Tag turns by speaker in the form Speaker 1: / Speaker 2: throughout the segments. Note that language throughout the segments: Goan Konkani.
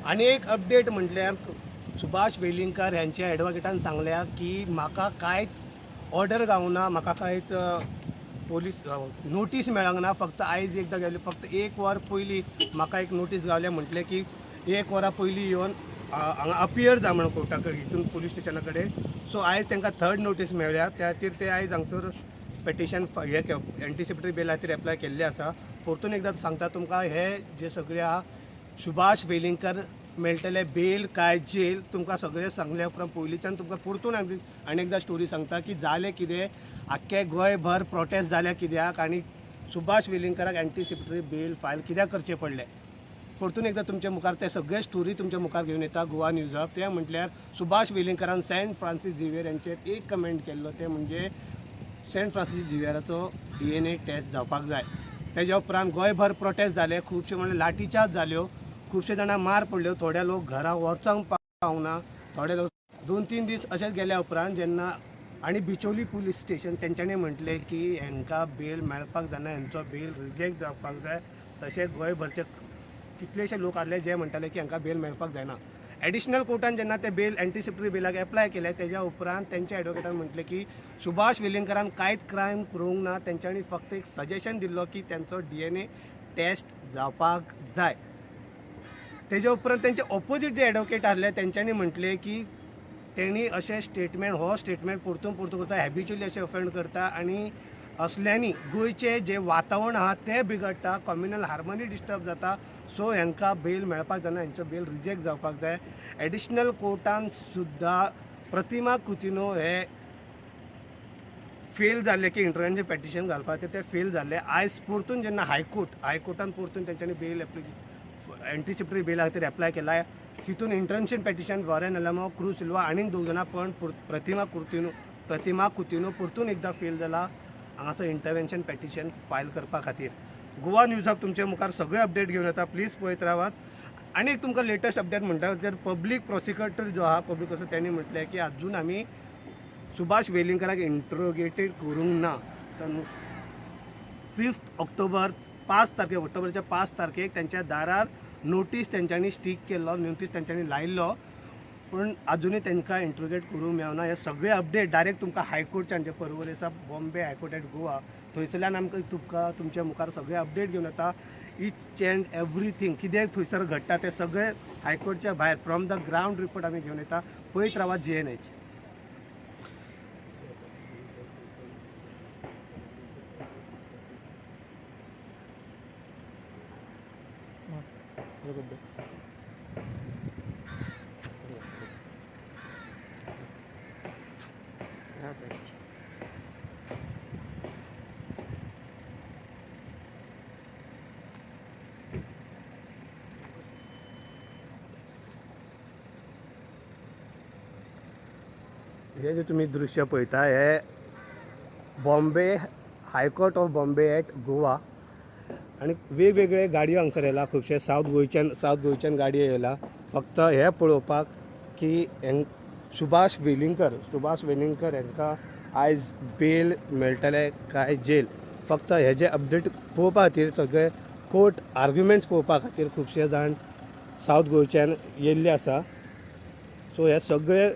Speaker 1: आनी एक अपडेट म्हटल्यार सुभाष वेलिंगकार ह्यांच्या एडवोकेटान सांगल्या की म्हाका कांयच ऑर्डर गावना, म्हाका कांयच पोलीस नोटीस मेळोंक ना. फक्त आयज एकदां गेले, फक्त एक वर पयलीं म्हाका एक नोटीस गावल्या, म्हटलें की एक वरां पयलीं येवन हांगा अपियर जा म्हणून कोर्टा कडेन, हितून पुलीस स्टेशना कडेन. सो आयज तांकां थर्ड नोटीस मेळ्ळ्या, त्या खातीर ते आयज हांगसर पेटिशन हे एंटिसिपेटरी बेल खातीर एप्लाय केल्ले आसा. परतून एकदां सांगता तुमकां, हे जे सगळे आहा सुभाष वेलिंगकर मेळटले बेल काय जेल, तुमकां सगळें सांगल्या उपरांत पयलींच्यान तुमकां परतून आनी एकदां स्टोरी सांगता की जालें कितें, आख्खे गोंयभर प्रोटेस्ट जाल्या कित्याक आनी सुभाष वेलिंगकराक एंटिसिपेटरी बेल फायल कित्याक करचें पडलें. परतून एकदां तुमच्या मुखार ते सगळे स्टोरी तुमच्या मुखार घेवन येता गोवा न्यूजाक. तें म्हटल्यार सुभाष वेलिंगकरान सेंट फ्रांसीस झेवियर यांचेर एक कमेंट केल्लो, तें म्हणजे सेंट फ्रांसीस झेवियराचो DNA test जावपाक जाय. तेज्या उपरांत गोंयभर प्रोटेस्ट जाले, खुबशे म्हणल्यार लाठीचार्ज जाल्यो, खुबशे जाणां मार पडल्यो, थोडे लोक घरा वचोंक पावना, थोडे लोक 2-3 दीस अशेंच गेल्या उपरांत जेन्ना आनी बिचोली पुलीस स्टेशन तेंच्यांनी म्हटलें की हांकां बेल मेळपाक जायना, हेंचो बेल रिजेक्ट जावपाक जाय. तशेंच गोंयभरचे कितलेशे लोक आसले जे म्हणटाले की हांकां बेल मेळपाक जायना. एडिशनल कोर्टान जेन्ना ते बेल एंटिसिपेटरी बेलाक एप्लाय केले, तेज्या उपरांत तेंच्या एडवोकेटान म्हटलें की सुभाष वेलिंगकरान कांयच क्रायम करूंक ना, तेंच्यांनी फक्त एक सजेशन दिल्लो की तेंचो DNA test जावपाक जाय. तेज्या उपरांत तेंचे ऑपोजीट जे एडवोकेट आसले तेंच्यांनी म्हटलें की तेणी अशें स्टेटमेंट, हो स्टेटमेंट परतून परतून करता, हॅबिच्युअली अशें ऑफेंड करता आनी असल्यांनी गोंयचें जें वातावरण आहा तें बिगडटा, कम्युनल हार्मनी डिस्टर्ब जाता. सो हांकां बेल मेळपाक जायना, हांचो बेल रिजेक्ट जावपाक जाय. एडिशनल कोर्टान सुद्दां प्रतिमा कुतिन्हो हे फेल जाल्ले की इंटरव्हेंशन पेटिशन घालपाचें ते फेल जाल्ले. आयज परतून जेन्ना हायकोर्टान परतून तेंच्यांनी बेल एंटिसिपेटरी बेला खातीर एप्लाय केला, तितून इंटरव्हेंशन पेटिशन वॉरेन अलामो, क्रूज सिल्वा आनीक 2 जाणां, पण प्रतिमा कुतिन्हो परतून एकदां फेल जाला हांगासर इंटरव्हेंशन पेटिशन फायल करपा खातीर. गोवा न्यूजाक तुमच्या मुखार सगळे अपडेट घेवन येता, प्लीज पळयत रावात. आनी एक तुमकां लेटस्ट अपडेट म्हणटा तर पब्लीक प्रोसिक्युटर जो आहा पब्लीक आसा तेणी म्हटलें की अजून आमी सुभाष वेलिंगकराक इंट्रोगेटेड करूंक ना. तर 5 ऑक्टोबर 5 तारखेक, ऑक्टोबरच्या 5 तारखेक तेंच्या दारार नोटीस तेंच्यांनी स्टीक केल्लो, नोटीस तेंच्यांनी लायिल्लो, पूण अजुनूय तांकां इंट्रोगेट करूंक मेळना. हे सगळे अपडेट डायरेक्ट तुमकां हायकोर्टच्यान, जे पर्वरी आसा बॉम्बे हायकोर्ट एट गोवा, थंयसरल्यान आमकां तुमकां तुमच्या मुखार सगळे अपडेट घेवन येता. इच एंड एवरीथींग कितें थंयसर घडटा तें सगळें हायकोर्टच्या भायर फ्रॉम the ground report आमी घेवन येता. पळयत रावा GNH. हे जे तुम्ही दृश्य पळयता हे Bombay high court of Bombay at Goa आनी वेगवेगळे गाडयो हांगसर येयला, खुबशे सावथ गोंयच्यान गाडयो येयला फक्त हे पळोवपाक की सुभाष वेलिंगकर हांकां आयज बेल मेळटले काय जेल. फक्त हेजे अपडेट पळोवपा खातीर, सगळे कोर्ट आर्ग्युमेंट्स पळोवपा खातीर खुबशे जाण सावथ गोंयच्यान येयल्ले आसा. सो हे सगळे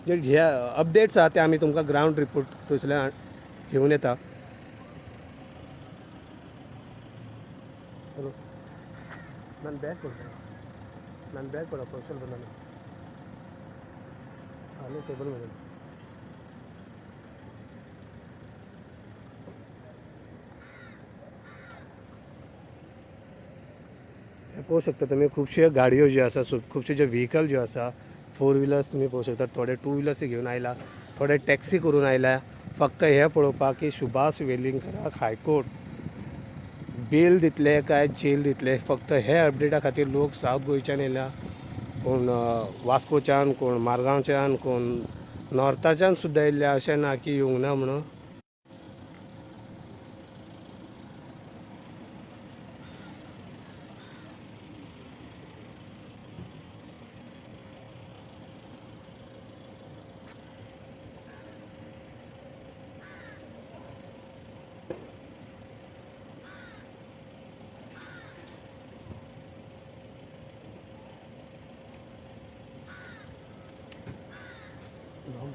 Speaker 1: जे हे अपडेट्स आहा ते आमी तुमकां ग्रावंड रिपोर्ट थंयसरल्यान घेवन येता. हॅलो, ನಾನು ಬ್ಯಾಗ್ ಕೊಡ್ತೇನೆ, ನಾನು ಬ್ಯಾಗ್ ಕೊಡಪ್ಪ ಸ್ವಲ್ಪ ನಾನು ಅಲ್ಲೇ ಟೇಬಲ್ ಮೇಲೆ. पळोवंक शकता तुमी खुबश्यो गाडयो ज्यो आसा, खुबशे जे व्हिकल ज्यो आसा, 4 व्हिलर्स तुमी पळोवंक शकता, थोडे 2 व्हिलर्स घेवन आयला, थोडे टॅक्सी करून आयल्या, फक्त हें पळोवपाक की सुभाष वेलिंगकराक हायकोर्ट बेल दितले काय जेल दितले. फक्त हे अपडेटा खातीर लोक सावथ गोंयच्यान येयल्या, कोण वास्कोच्यान, कोण मारगांवच्यान, कोण नॉर्थाच्यान सुद्दां येयल्ले, अशें ना की येवंक ना म्हणून.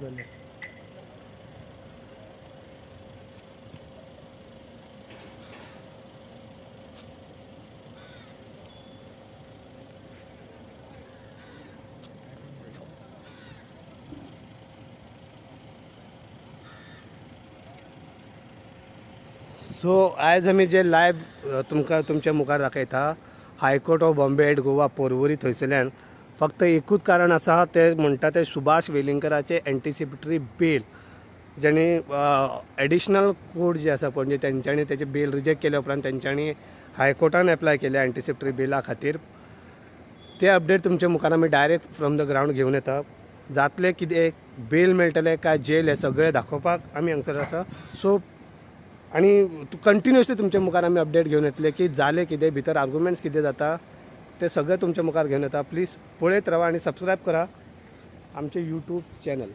Speaker 1: जालें. सो आयज आमी जे लायव्ह तुमकां तुमच्या मुखार दाखयता high court of Bombay at Goa Porvorim थंयसरल्यान फक्त एकूच कारण आसा, ते म्हणटा ते सुभाष वेलिंगकराचे एंटिसिपेटरी बेल जेणे एडिशनल कोर्ट जे आसा पणजे तेंच्यांनी तेजे बेल रिजेक्ट केल्या उपरांत तेंच्यांनी हायकोर्टान एप्लाय केल्या एंटिसिपेटरी बेला खातीर. ते अपडेट तुमच्या मुखार आमी डायरेक्ट फ्रॉम the ground घेवन येता. जातलें कितें, बेल मेळटलें काय जेल, हें सगळें दाखोवपाक आमी हांगसर आसा. सो आनी कंटिन्युअसली तुमच्या मुखार आमी अपडेट घेवन येतले की जालें कितें, भितर आर्ग्युमेंट्स कितें जाता ते सगळें तुमच्या मुखार घेवन येता. प्लीज पळयत रावा आनी सबस्क्रायब करा आमचें यूट्यूब चॅनल.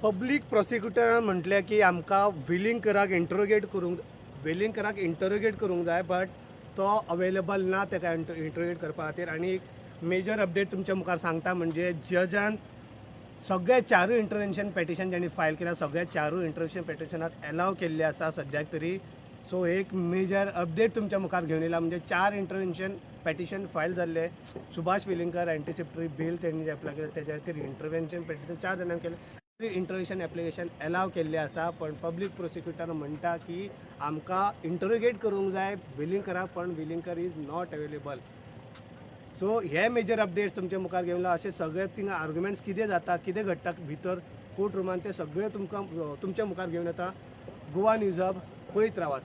Speaker 1: पब्लीक प्रोसिक्युटरान म्हटलें की आमकां वेलिंगकराक इंटरोगेट करूंक, वेलिंगकराक इंटरोगेट करूंक जाय, बट तो अवेलेबल ना ताका इंटरोगेट करपा खातीर. आनी एक मेजर अपडेट तुमच्या मुखार सांगता म्हणजे जजान सगळे चारूय इंटरवेन्शन पेटिशन ज्यांनी फायल केल्या सगळे चारूय इंटरवेन्शन पेटिशनाक एलाव केल्ले आसा सद्याक तरी. सो एक मेजर अपडेट तुमच्या मुखार घेवन येयला म्हणजे 4 इंटरवेन्शन पेटिशन फायल जाल्ले. सुभाष वेलिंगकर एंटिसिपेटरी बेल तेणी जे एप्लाय केलें तेज्या खातीर इंटरवेन्शन पेटिशन 4 जाणांक केलें, इंटरवेन्शन एप्लिकेशन एलाव केल्ले आसा. पण पब्लीक प्रोसिक्युटर म्हणटा की आमकां इंटरोगेट करूंक जाय वेलिंगकराक, पण Velingkar is not available. So hey major updates तुमच्या मुखार घेवन अशे सगळे थिंगा आर्ग्युमेंट्स कितें जाता, कितें घडटा भितर कोर्ट रुमान ते सगळे तुमकां तुमच्या मुखार घेवन येता. गोवा न्यूज हब पळयत रावात.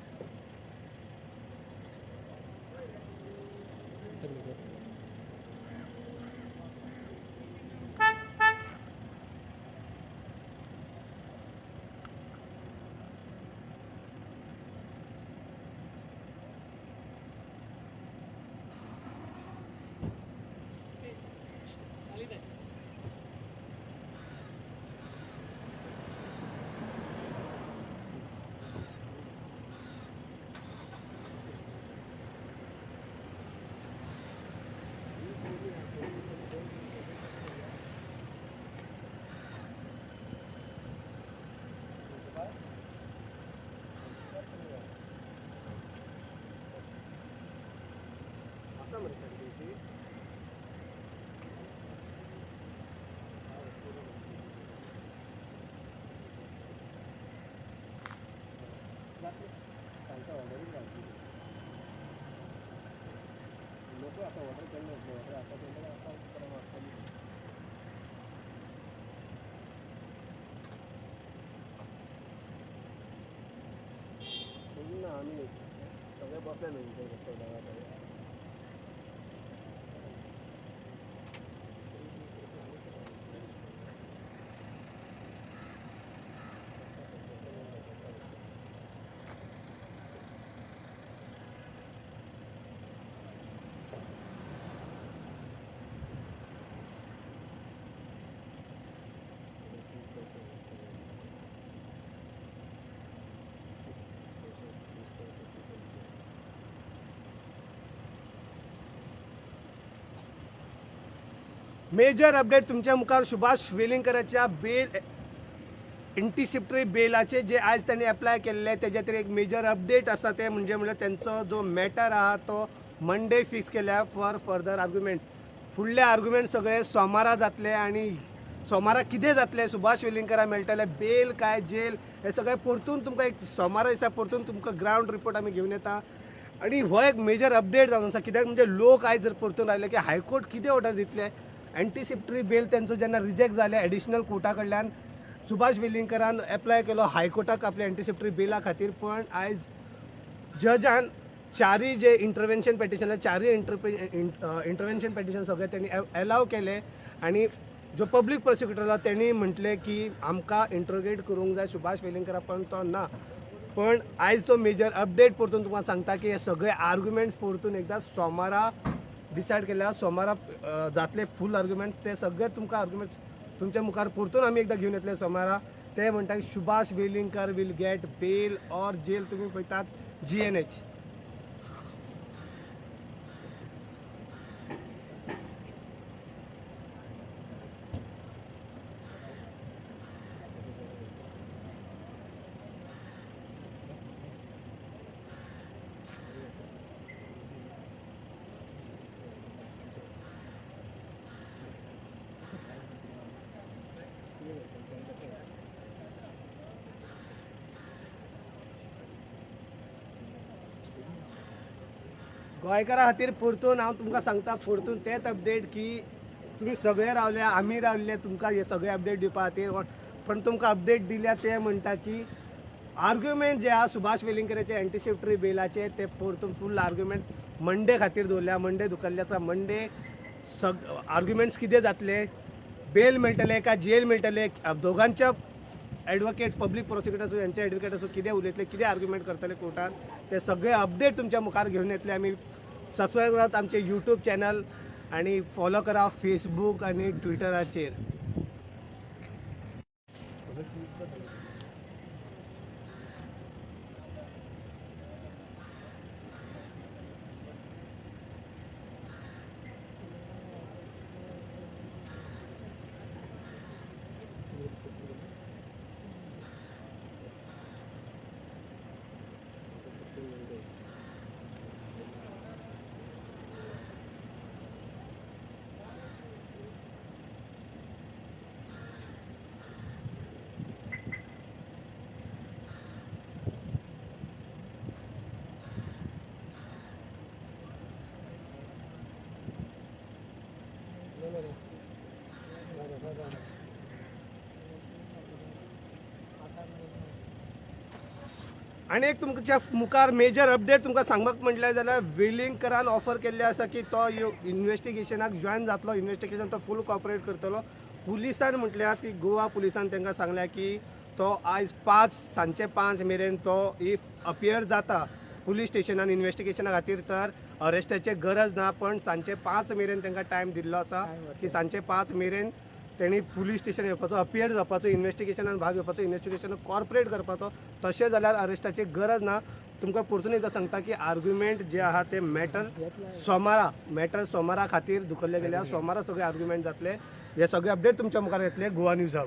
Speaker 1: लोक आता ऑर्डर केल्ले ऑर्डर आता ना आमी सगळे बसले न्हय. मेजर अपडेट तुमच्या मुखार सुभाष वेलिंगकराच्या बेल एंटीसिप्टरी बेलाचे जे आयज तांणी एप्लाय केल्ले तेजे तरी एक मेजर अपडेट आसा. ते म्हणजे म्हणल्यार तेंचो जो मॅटर आहा तो मंडे फिक्स केल्या फॉर फर्दर आर्ग्युमेंट. फुडले आर्ग्युमेंट सगळे सोमारा जातले आनी सोमारा कितें जातलें, सुभाष वेलिंगकाराक मेळटले बेल काय जेल, हे सगळें परतून तुमकां एक सोमारा दिसा परतून तुमकां ग्रावंड रिपोर्ट आमी घेवन येता. आनी हो एक मेजर अपडेट जावन आसा, कित्याक म्हणजे लोक आयज जर परतून आयले की हायकोर्ट कितें ऑर्डर दितले. एंटीसिप्टरी बेल तेंचो जेन्ना रिजेक्ट जाले एडिशनल कोर्टा कडल्यान, सुभाष वेलिंगकारान एप्लाय केलो हायकोर्टाक आपल्या एंटीसिप्टरी बेला खातीर, पण आयज जजान चारय जे इंटरवेन्शन पेटिशन, चारय इंटरवेन्शन पेटिशन सगळे त्यांनी एलाव केले आनी जो पब्लीक प्रोसिक्युटर आसा तेणी म्हटलें की आमकां इंट्रोगेट करूंक जाय सुभाष वेलिंगकारा, पण तो ना. पण आयज तो मेजर अपडेट परतून तुमकां सांगता की हे सगळे आर्ग्युमेंट्स परतून एकदां सोमारा डिसायड केल्या, सोमारा जातले फूल आर्ग्युमेंट्स, ते सगळे तुमकां आर्ग्युमेंट्स तुमच्या मुखार परतून आमी एकदां घेवन येतले सोमारा. ते म्हणटा की Subhash Welingkar will get bail or jail. तुमी पळयतात GNH. गोंयकारां खातीर परतून हांव तुमकां सांगता, परतून तेच अपडेट की तुमी सगळे रावले, आमी रावले तुमकां हे सगळे अपडेट दिवपा खातीर. पण तुमकां अपडेट दिल्या ते म्हणटा की आर्ग्युमेंट जे आहा सुभाष वेलिंगकराचे एंटीसिप्टरी बेलाचे ते परतून फूल आर्ग्युमेंट्स मंडे खातीर दवरल्या. मंडे दुखल्ले आसा, मंडे आर्ग्युमेंट्स कितें जातले, बेल मेळटले काय जेल मेळटले, दोगांच्या एडवोकेट पब्लीक प्रोसिक्युटर आसूं यांचे एडवोकेट आसूं कितें उलयतले, कितें आर्ग्युमेंट करतले कोर्टान, ते सगळे अपडेट तुमच्या मुखार घेवन येतले. आमी सबस्क्रायब करात आमचे यूट्यूब चॅनल आनी फॉलो करा फेसबूक आनी ट्विटराचेर. आनी एक तुमच्या मुखार मेजर अपडेट तुमकां सांगपाक म्हटल्यार जाल्यार वेलिंगकरान ऑफर केल्लें आसा की तो इन्वेस्टिगेशनाक जॉयन जातलो, इन्वेस्टिगेशन तो फूल कॉपरेट करतलो. पुलिसान म्हटल्यार ती गोवा पुलिसान तांकां सांगल्या की तो आयज 5 सांजचे 5 मेरेन तो if appear जाता पुलीस स्टेशनान इन्वेस्टिगेशना खातीर तर अरेस्टाची गरज ना, पण सांजचे 5 मेरेन तांकां टायम दिल्लो आसा की सांजचे 5 मेरेन तेणी पुलीस स्टेशन येवपाचो, अपियर जावपाचो, इन्वेस्टिगेशनान भाग घेवपाचो, इन्वेस्टिगेशन कॉर्पोरेट करपाचो. तशें जाल्यार अरेस्टाची गरज ना. तुमकां परतून एकदां सांगता की आर्ग्युमेंट जे आहा ते मॅटर सोमारा, मॅटर सोमारा खातीर दुखल्ले गेल्या, सोमारा सगळे आर्ग्युमेंट जातले. हे सगळे अपडेट तुमच्या मुखार येतले गोवा न्यूज हब.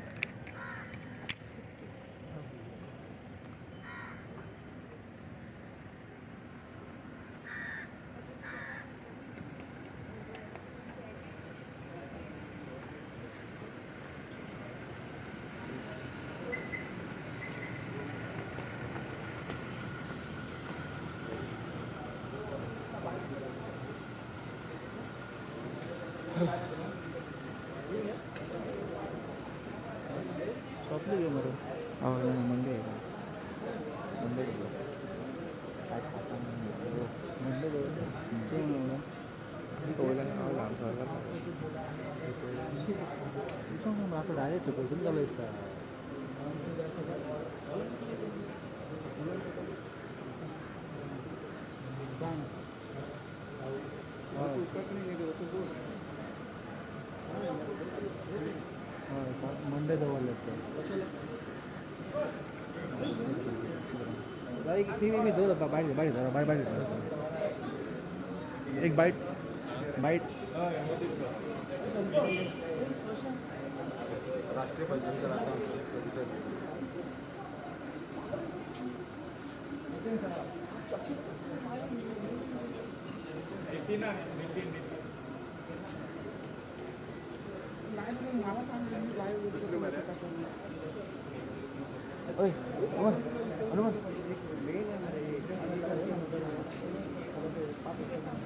Speaker 2: मंडे दवरले आसता. एक बायट बायट
Speaker 3: राष्ट्रीय भजन दलाचा आमचे प्रेसिडेंट
Speaker 2: ओय अमर अमर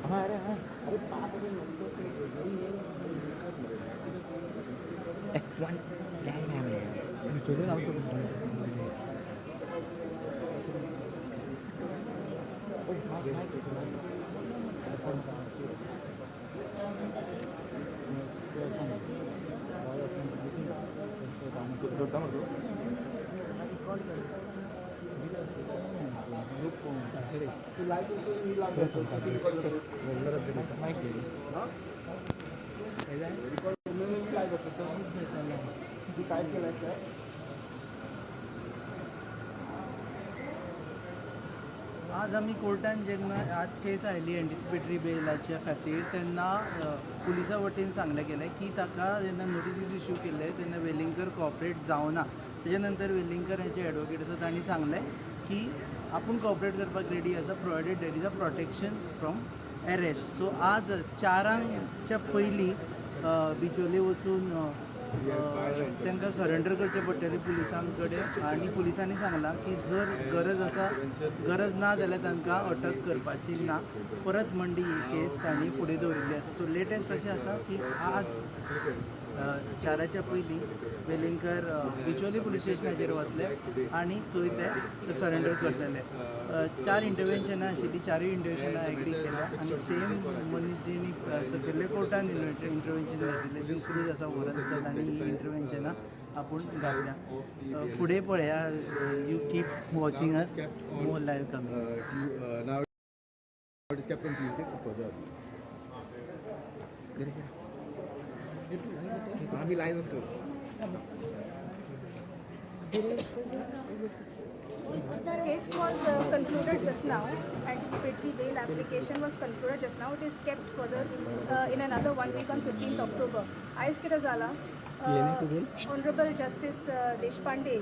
Speaker 2: हाँ अरे हाँ अरे वन
Speaker 3: आज आमी कोर्टान जेन्ना आज केस आयली एंटिसिपेटरी बेलाच्या खातीर तेन्ना पुलिसा वटेन सांगलें गेलें की ताका जेन्ना नोटिसीस इश्यू केल्ले तेन्ना वेलिंगकर कॉपरेट जावना. तेजे नंतर वेलिंगकर हेचे एडवोकेट आसा तांणी सांगलें की आपूण कॉपरेट करपाक रेडी आसा provided there is a protection from arrest. So आज 4च्या पयलीं बिचोले वचून तांकां सरेंडर करचें पडटलें पुलिसां कडेन आनी पुलिसांनी सांगलां की जर गरज आसा गरज ना जाल्यार तांकां अटक करपाची ना. परत मंडी ही केस तांणी फुडें दवरिल्ली आसा. सो लेटेस्ट अशें आसा की आज 4च्या पयलीं वेलिंगकर बिचोली पुलीस स्टेशनाचेर वतले आनी थंय ते सरेंडर करतले. 4 इंटरवेन्शनां आशिल्लीं, 4य इंटरवेन्शनां एग्री केल्या आनी सेम मनीस जेणी सकयल्ल्या कोर्टान इंटरवेन्शन घातिल्लें दुसरीच आसा व्हरत आसा तांणी ही इंटरवेन्शनां आपूण घातल्या. फुडें पळया, you keep watching us more live coming.
Speaker 4: The case was concluded just now. Anticipatory bail application was concluded just now. It is kept further in another 1 week on 15th October. Aaj kite zala, Honorable Justice Deshpande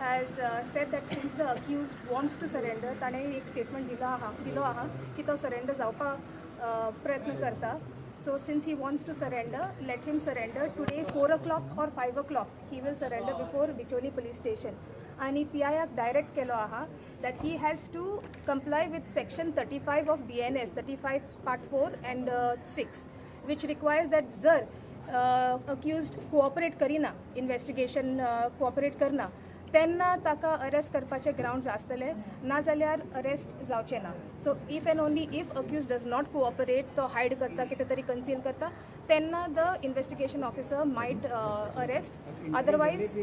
Speaker 4: has said that since the accused wants to surrender, tane ek statement dilo aha ki to surrender javpa prayatna karta. So since he wants to surrender, let him surrender today 4 o'clock or 5 o'clock. He will surrender before Bicholi police station. Ani PI direct kelo aha that he has to comply with section 35 of BNS 35 part 4 and 6, which requires that zar accused cooperate karina, investigation cooperate karna, तेन्ना ताका अरेस्ट करपाचे ग्रावंड्स आसतले, ना जाल्यार अरेस्ट जावचे ना. So if and only if accused does not cooperate, तो हायड करता, कितें तरी कन्सील करता, तेन्ना the investigation officer might arrest. Otherwise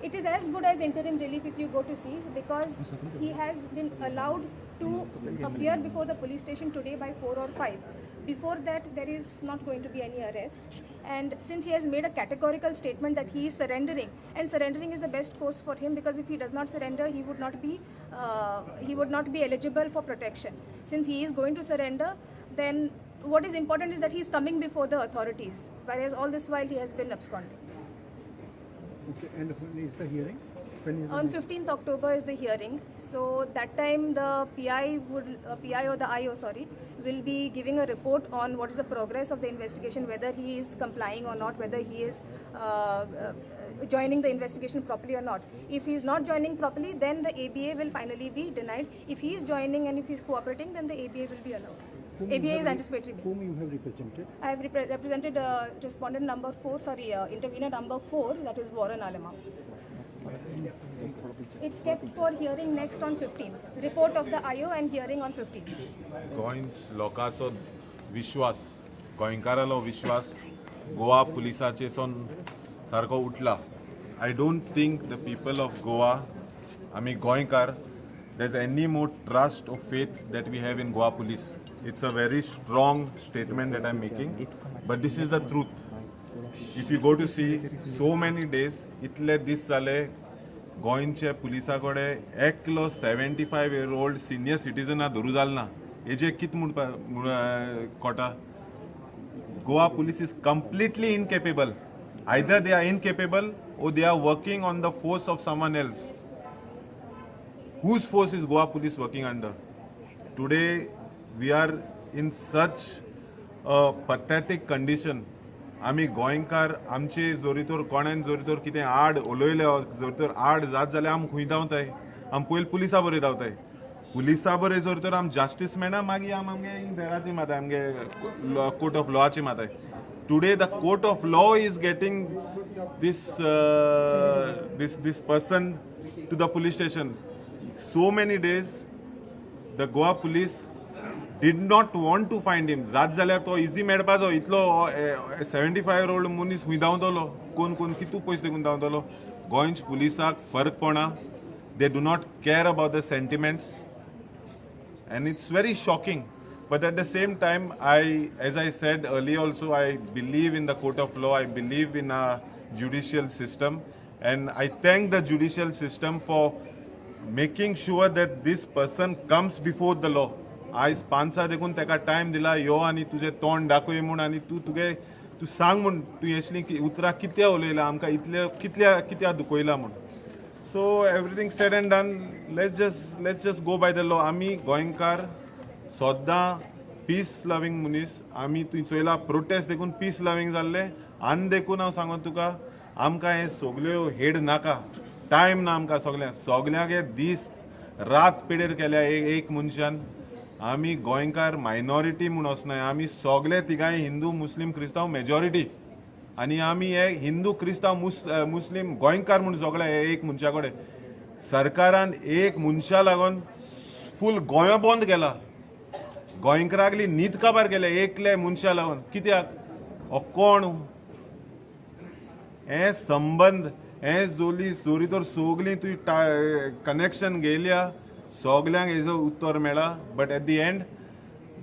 Speaker 4: it is as good as interim relief if you go to see, because he has been allowed to appear before the police station today by 4 or 5. Before that there is not going to be any arrest. And since he has made a categorical statement that he is surrendering, and surrendering is the best course for him, because if he does not surrender, he would not be eligible for protection. Since he is going to surrender, then what is important is that he is coming before the authorities, whereas all this while he has been absconding.
Speaker 2: Okay, and when is the hearing? When is the
Speaker 4: On 15th October is the hearing. So that time the PI would, PI or the IO, sorry, will be giving a report on what is the progress of the investigation, whether he is complying or not, whether he is joining the investigation properly or not. If he is not joining properly, then the ABA will finally be denied. If he is joining and if he is cooperating, then the ABA will be allowed. ABA is anticipatory bail.
Speaker 2: Whom you have represented?
Speaker 4: I have represented respondent number 4, sorry, intervener number 4, that is Warren Alemao. It's kept for hearing next on 15th. Report of the IO and hearing on 15th.
Speaker 5: Goa लोकांचो विश्वास, गोंयकारालो विश्वास गोवा पुलिसाचेर सारको उठला. I don't think the people of Goa, आमी गोंयकार, there's any more trust or faith that we have in Goa police. It's a very strong statement that I'm making, but this is the truth. If you go to see, so many days, इतले दीस जाले गोंयचे पुलिसा कडेन एकलो 75-year-old senior सिटीजना धरू जाल ना. हेजे कित म्हणपा कोटा. Goa police is completely incapable. Either they are incapable or they are working on the force of someone else. Whose force is Goa police working under? Today we are in such a pathetic condition. आमी गोंयकार आमचे जोरीतोर कोणान जोरीतोर कितें आड उलयले जोरीतोर आड जात जाल्यार आम खंय धांवताय? आम पयलीं पुलिसा बरें धांवताय. पुलिसा बरें जर तर आम जस्टीस मेळना मागीर आम आमगे देराची माताय, आमगे कोर्ट ऑफ लॉची माताय. Today the court of law is getting this this this person to the police station. So many days the Goa police did not want to find him. जात जाल्यार तो इजी मेळपाचो. इतलो 75 year old मनीस खंय धांवतलो? कोण कोण कितू पयस देखून धांवतलो? गोंयच्या पुलिसाक फरक पडना. They do not care about the sentiments and it's very shocking. But at the same time, as I said earlier also, I believe in the court of law, I believe in a judicial system, and I thank the judicial system for making sure that this person comes before the law. आयज पांचा देखून ताका टायम दिला, यो आनी तुजें तोंड दाखय म्हूण आनी तूं तुगे तूं सांग म्हूण तूं असलीं उतरां कित्याक उलयला, आमकां इतले कितल्या कित्याक दुखयला म्हूण. So everything said and done, let's just go by the law. आमी गोंयकार सद्दां पीस लवींग मनीस. आमी तुवें चोयला प्रोटेस्ट देखून पीस लवींग जाल्ले. आनी देखून हांव सांगो तुका, आमकां हे सगल्यो हेड नाका, टायम ना आमकां. सगळ्यांक सगल्यांक हे दीस रात पिडेर केल्या एक मनशान. आमी गोंयकार मायनॉरिटी म्हूण वचनाय, आमी सगळे तिगांय हिंदू मुस्लीम क्रिस्तांव मेजॉरिटी. आनी आमी हे हिंदू क्रिस्तांव मुस्लीम गोंयकार म्हूण सगळे हे एक मनशा कडेन. सरकारान एक मनशा लागून फूल गोंय बंद केला. गोंयकारागली न्हीद काबार केल्या एकले मनशा लागून. कित्याक? हो कोण हे संबंद हे जोली जोरी तर सगळीं तुवें कनेक्शन घेयल्या, सगल्यांक हेजो उत्तर मेळा. But at the end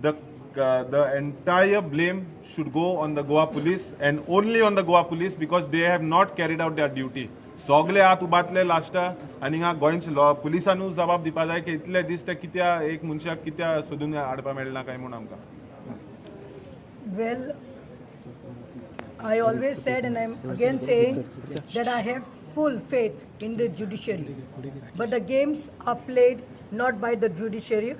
Speaker 5: the entire blame should go on the Goa police and only on the Goa police, because they have not carried out their duty. सगळे हात उबातले लास्टा आनी हिंगा गोंयच्या पुलिसानूच जबाब दिवपा जाय की इतले दीस ते कित्या एक मनशाक कित्या सोदून हाडपा मेळना काय म्हूण आमकां.
Speaker 6: Well, I always said and I'm again saying that I have full faith in the judiciary. But the games are played not by the judiciary.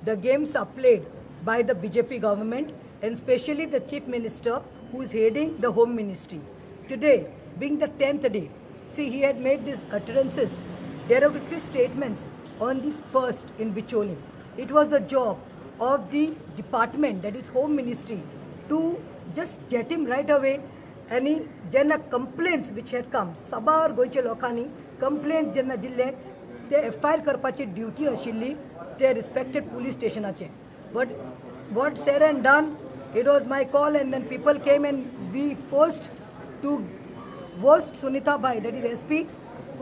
Speaker 6: The games are played by the BJP government and especially the chief minister who is heading the home ministry. Today, being the 10th day, see, he had made these utterances, derogatory statements on the 1st in Bicholim. It was the job of the department, that is home ministry, to just get him right away. आनी जेन्ना complaints which had come, साबार गोंयच्या लोकांनी कंप्लेंट जेन्ना दिल्ले ते एफ I R करपाची ड्युटी आशिल्ली ते रिस्पेक्टेड पुलीस स्टेशनाचे. But what said and done, it was my call and then people came and we forced to worst Sunita Bhai, that is SP,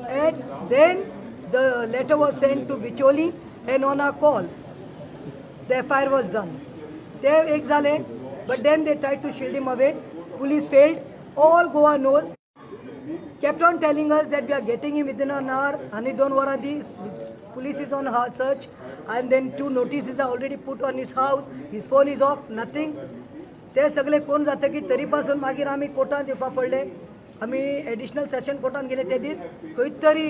Speaker 6: and then the letter was sent to Bicholim and on our call the FIR was done. ते एक जालें, but then they tried to shield him away. Police failed. All Goa knows. Kept on telling us that we are getting him within an hour. Ani 2 varan di police is on hard search, and then 2 notices are already put on his house. His phone is off, nothing. ते सगळे कोण जाता की तरी पासून मागीर आमी कोर्टान येवपा पडले. आमी एडिशनल सेशन कोर्टान गेले ते दीस खंय तरी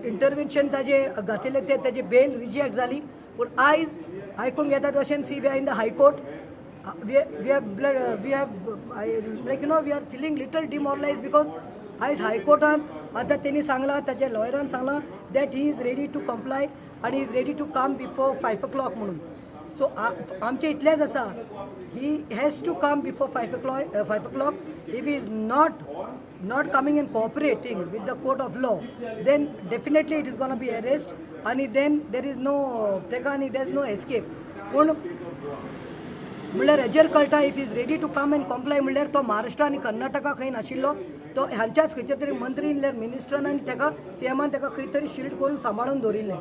Speaker 6: इंटरवेन्शन ताजे घातिल्ले ते ताजी बेल रिजेक्ट जाली. पूण आयज आयकूंक येता तशें see we are in the high court. We have like you know, we are feeling little demoralized because आयज हायकोर्टांत आतां तेणी सांगलां, ताच्या लॉयरान सांगलां that he is ready to comply आनी is ready to come before 5 o'clock म्हणून. सो आमचें इतलेंच आसा, he has to come before 5 o'clock. If he is not coming and cooperating with the court of law, then definitely it is gonna be arrest आनी then there is no तेका आनी there is no escape. पूण म्हणल्यार हेजेर कळटा if is ready to come and comply म्हणल्यार तो महाराष्ट्र आनी कर्नाटका खंय नाशिल्लो, तो हांच्याच खंयच्या तरी मंत्री म्हणल्यार मिनिस्टरान आनी ताका सीएमान ताका खंय तरी शिल्ड करून सांबाळून दवरिल्लें.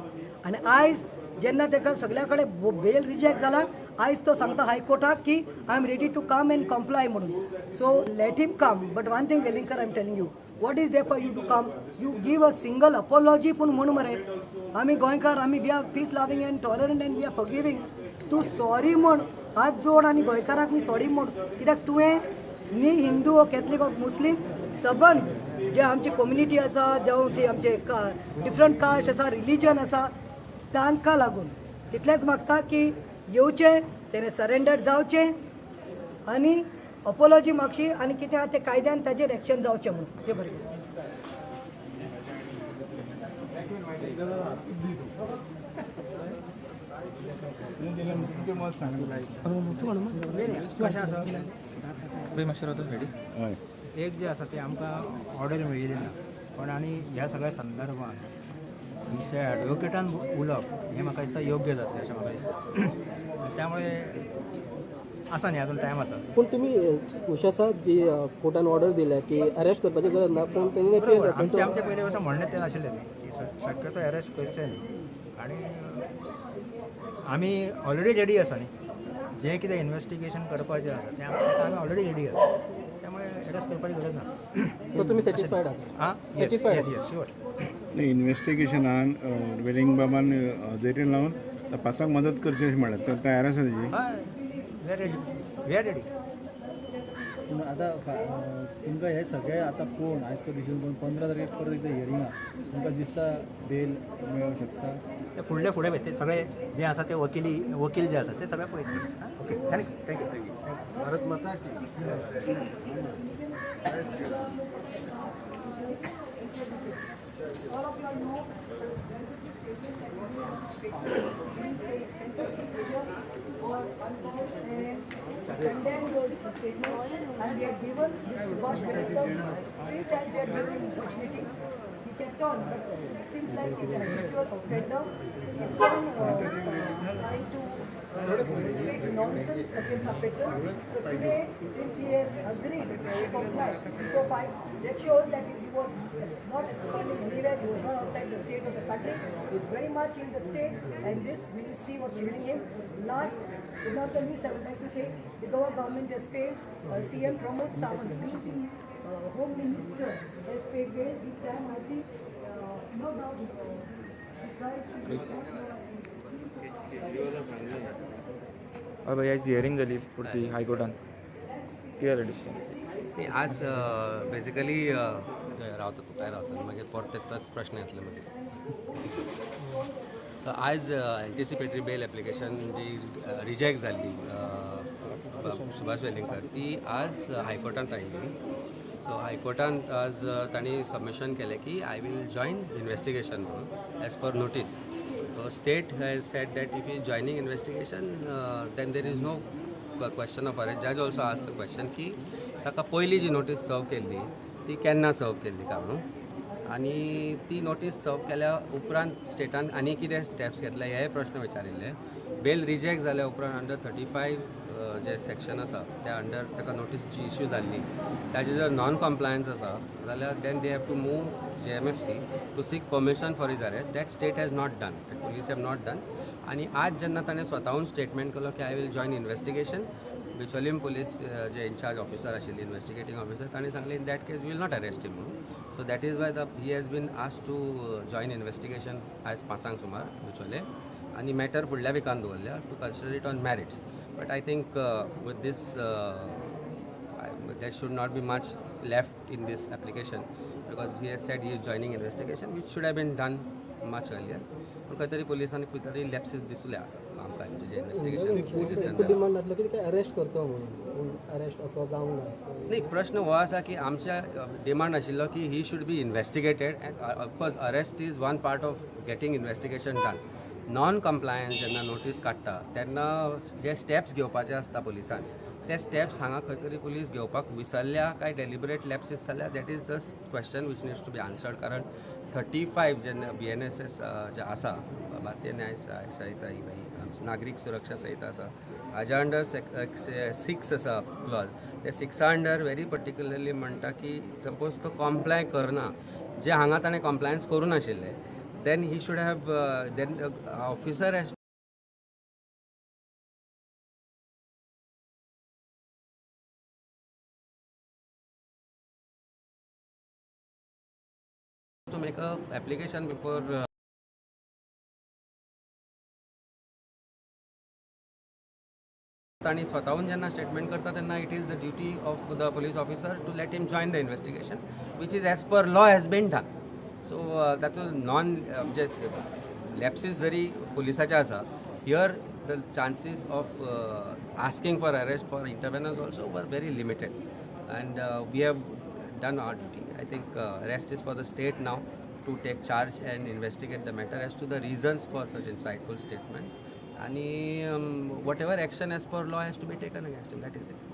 Speaker 6: आनी आयज जेन्ना ताका सगल्या कडेन बेल रिजेक्ट जाला, आयज तो सांगता हायकोर्टाक की I am ready to come and comply म्हणून. So let him come. But one thing Velingkar, I am telling you, what is there for you to come? You give a single apology पूण म्हूण मरे आमी गोंयकार, आमी we are peace loving and tolerant and we are forgiving. तूं सॉरी म्हण, हात जोड आनी गोंयकारांक मी सॉरी म्हण, कित्याक तुवें न्ही हिंदू ओ कॅथलीक ओ मुस्लीम सबंद जे आमची कम्युनिटी आसा, जावं ती आमचे डिफरंट कास्ट आसा, रिलीजन आसा, तांकां लागून तितलेंच मागता की येवचें, तेणें सरेंडर जावचें आनी अपोलॉजी मागची आनी कितें आहा तें कायद्यान ताजेर एक्शन जावचें म्हणून. तें बरें.
Speaker 2: एक जे आसा ते आमकां ऑर्डर मेळिल्ली ना, पण आनी ह्या सगळ्या संदर्भात तुमच्या एडवोकेटान उलोवप हें म्हाका दिसता योग्य जातलें अशें म्हाका दिसता. त्यामुळे आसा न्ही अजून टायम आसा.
Speaker 7: पूण तुमी खूश आसा जी कोर्टान ऑर्डर दिल्या की अरेस्ट करपाची गरज ना, पूण तेणी
Speaker 2: बरोबर आमचें आमचें पयलीं पासून म्हणणें तें आशिल्लें न्ही की शक्यतो अरेस्ट करचें न्ही आनी आमी ऑलरेडी रेडी आसा न्ही, जें कितें इन्वेस्टिगेशन करपाचें आसा तें ताका आमी ऑलरेडी रेडी आसा, त्यामुळे अरेस्ट करपाची गरज ना.
Speaker 7: सो तुमी सॅटिस्फायड आहा?
Speaker 2: आं, येस येस येस शुअर.
Speaker 8: न्ही, इन्वेस्टिगेशनान वेलिंग बाबान हजेरी लावन तपासाक मदत करची अशें म्हणलें, तर तयार आसा तेजी?
Speaker 2: हय, we are ready, we are ready.
Speaker 9: पूण आतां तुमकां हे सगळे आतां पळोवन आयचो डिसिजन पळोवन 15 तारखेक परत एकदां हियरिंग आहा, तुमकां दिसता बेल मेळोंक शकता?
Speaker 2: ते फुडले फुडें ते सगळे जे आसा ते वकिली वकील जे आसा ते सगळे पळयतले. Okay, thank you, thank you, thank you.
Speaker 1: Bharat माता की.
Speaker 6: All of you all know sentences here were unfound and condemned those statements, and we had given this Subhash Welingkar 3 times. We had given him opportunity. He kept on, but it seems like he's an habitual offender. Keeps on trying to speak nonsense against our patron. So today, since he has agreed to comply before 5, that shows that he was not absconding anywhere. He was not outside the state or the country. He is very much in the state, and this ministry was shielding him. Last but not the least, I would like to say the Goa government has failed. CM Pramod Sawant, being the Home Minister, has paid well. Big time, I think, no doubt, this guy should be.
Speaker 10: हय भाई, आयज हियरींग जाली पुरती हायकोर्टान, कितें जालें डिसिजन?
Speaker 11: आज बेसिकली रावता तूं काय रावता, मागीर परत तेच प्रश्न येतले मागीर. सो आयज एन्टिसिपेटरी बेल एप्लिकेशन जी रिजेक्ट जाल्ली सुभाष वेलिंगकर, ती आज हायकोर्टांत आयिल्ली. सो हायकोर्टांत आज तांणी सबमिशन केलें की I will join investigation म्हणून as per notice. State has said that if he is joining investigation, then there is no question of arrest. Judge also asked the question की ताका पयली जी नोटीस सर्व केल्ली ती केन्ना सर्व केल्ली काय म्हणून, आनी ती नोटीस सर्व केल्या उपरांत स्टेटान आनी कितें स्टेप्स घेतले हे प्रश्न विचारिल्ले. बेल रिजेक्ट जाल्या उपरांत अंडर 35 जे सेक्शन आसा त्या अंडर ताका नोटीस जी इश्यू जाल्ली ताजे जर नॉन कॉम्प्लायन्स आसा जाल्यार then they have to move JMFC to seek permission for his arrest. That state has not done, that police have not done. आनी आज जेन्ना ताणें स्वताहून स्टेटमेंट केलो की I will join investigation, Bicholim police J in-charge officer आशिल्ली इन्वेस्टिगेटींग ऑफिसर, ताणें सांगलें in that case will not arrest him म्हणून. So that is why the he has been asked to join investigation आयज 5 सुमार बिचोले, आनी मॅटर फुडल्या विकान दवरल्या to consider it on merits. But I think with this there should not be much left in this application because he has said he is joining investigation, which should have been done much earlier. पण खंय तरी पोलिसांनी खंय तरी लॅप्सीस दिसल्या आमकां म्हणजे इन्वेस्टिगेशन.
Speaker 7: डिमांड आसलो की अरेस्ट करचो म्हणून, अरेस्ट असो जावंक ना.
Speaker 11: नाही, प्रश्न हो आसा की आमच्या डिमांड आशिल्लो की he should be investigated and of course arrest is one part of getting investigation done. Non compliance जेन्ना नोटीस काडटा तेन्ना जे स्टेप्स घेवपाचे आसता पोलिसान ते स्टेप्स हांगा खंय तरी पुलीस घेवपाक विसरल्या काय डेलिबरेट लॅप्सीस जाल्या, that is a question which needs to be answered. कारण 35 जेन्ना BNSS जे आसा, भारतीय न्याय संहिता ही नागरीक सुरक्षा संहिता आसा, हाज्या अंडर 6 आसा क्लॉज. त्या 6 अंडर व्हेरी पर्टिक्युलरली म्हणटा की सपोज तो कॉम्प्लाय करना, जे हांगा ताणें कॉम्प्लायन्स करूं नाशिल्लें, then he should have then officer has to make a application before तांणी स्वताहून जेन्ना स्टेटमेंट करता तेन्ना it is the duty of the police officer to let him join the investigation, which is as per law has been done. So तातूंत नॉन म्हणजे लॅप्सीस जरी पुलिसाचे आसा, here the chances of asking for arrest for interference also were very limited, and we have done our duty. I think rest is for the state now to take charge and investigate the matter as to the reasons for such insightful statements. And whatever action as per law has to be taken against him, that is it.